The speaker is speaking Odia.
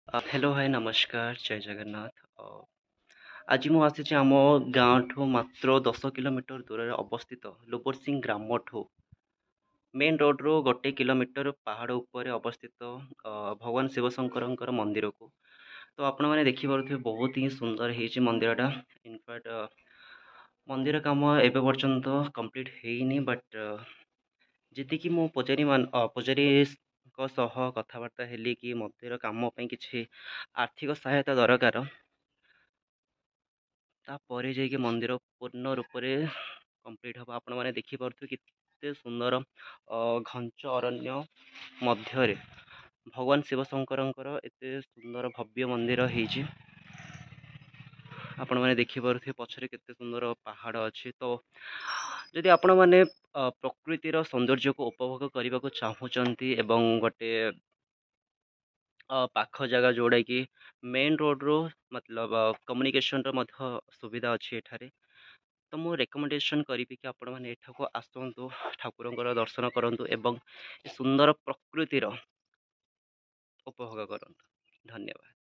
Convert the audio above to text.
ହ୍ୟାଲୋ, ହାଏ, ନମସ୍କାର, ଜୟ ଜଗନ୍ନାଥ। ଆଜି ମୁଁ ଆସିଛି ଆମ ଗାଁଠୁ ମାତ୍ର 10 କିଲୋମିଟର ଦୂରରେ ଅବସ୍ଥିତ ଲୋବରସିଂ ଗ୍ରାମଠୁ ମେନ୍ ରୋଡ଼ରୁ 1 କିଲୋମିଟର ପାହାଡ଼ ଉପରେ ଅବସ୍ଥିତ ଭଗବାନ ଶିବଶଙ୍କରଙ୍କର ମନ୍ଦିରକୁ। ତ ଆପଣମାନେ ଦେଖିପାରୁଥିବେ, ବହୁତ ହିଁ ସୁନ୍ଦର ହେଇଛି ମନ୍ଦିରଟା। ଇନଫ୍ୟାକ୍ଟ ମନ୍ଦିର କାମ ଏବେ ପର୍ଯ୍ୟନ୍ତ କମ୍ପ୍ଲିଟ୍ ହେଇନି, ବଟ୍ ଯେତିକି ମୁଁ ପୂଜାରୀଙ୍କ ସହ କଥାବାର୍ତ୍ତା ହେଲି କି ମନ୍ଦିର କାମ ପାଇଁ କିଛି ଆର୍ଥିକ ସହାୟତା ଦରକାର, ତାପରେ ଯାଇକି ମନ୍ଦିର ପୂର୍ଣ୍ଣ ରୂପରେ କମ୍ପ୍ଲିଟ୍ ହେବ। ଆପଣମାନେ ଦେଖିପାରୁଥିବେ କେତେ ସୁନ୍ଦର ଘଞ୍ଚ ଅରଣ୍ୟ ମଧ୍ୟରେ ଭଗବାନ ଶିବଶଙ୍କରଙ୍କର ଏତେ ସୁନ୍ଦର ଭବ୍ୟ ମନ୍ଦିର ହେଇଛି। ଆପଣମାନେ ଦେଖିପାରୁଥିବେ, ପଛରେ କେତେ ସୁନ୍ଦର ପାହାଡ଼ ଅଛି। ତ ଯଦି ଆପଣମାନେ ପ୍ରକୃତିର ସୌନ୍ଦର୍ଯ୍ୟକୁ ଉପଭୋଗ କରିବାକୁ ଚାହୁଁଛନ୍ତି ଏବଂ ଗୋଟେ ପାଖ ଜାଗା, ଯେଉଁଟାକି ମେନ୍ ରୋଡ଼ରୁ ମତଲବ କମ୍ୟୁନିକେସନ୍ର ମଧ୍ୟ ସୁବିଧା ଅଛି ଏଠାରେ, ତ ମୁଁ ରେକମେଣ୍ଡେସନ୍ କରିବି କି ଆପଣମାନେ ଏଠାକୁ ଆସନ୍ତୁ, ଠାକୁରଙ୍କର ଦର୍ଶନ କରନ୍ତୁ ଏବଂ ଏ ସୁନ୍ଦର ପ୍ରକୃତିର ଉପଭୋଗ କରନ୍ତୁ। ଧନ୍ୟବାଦ।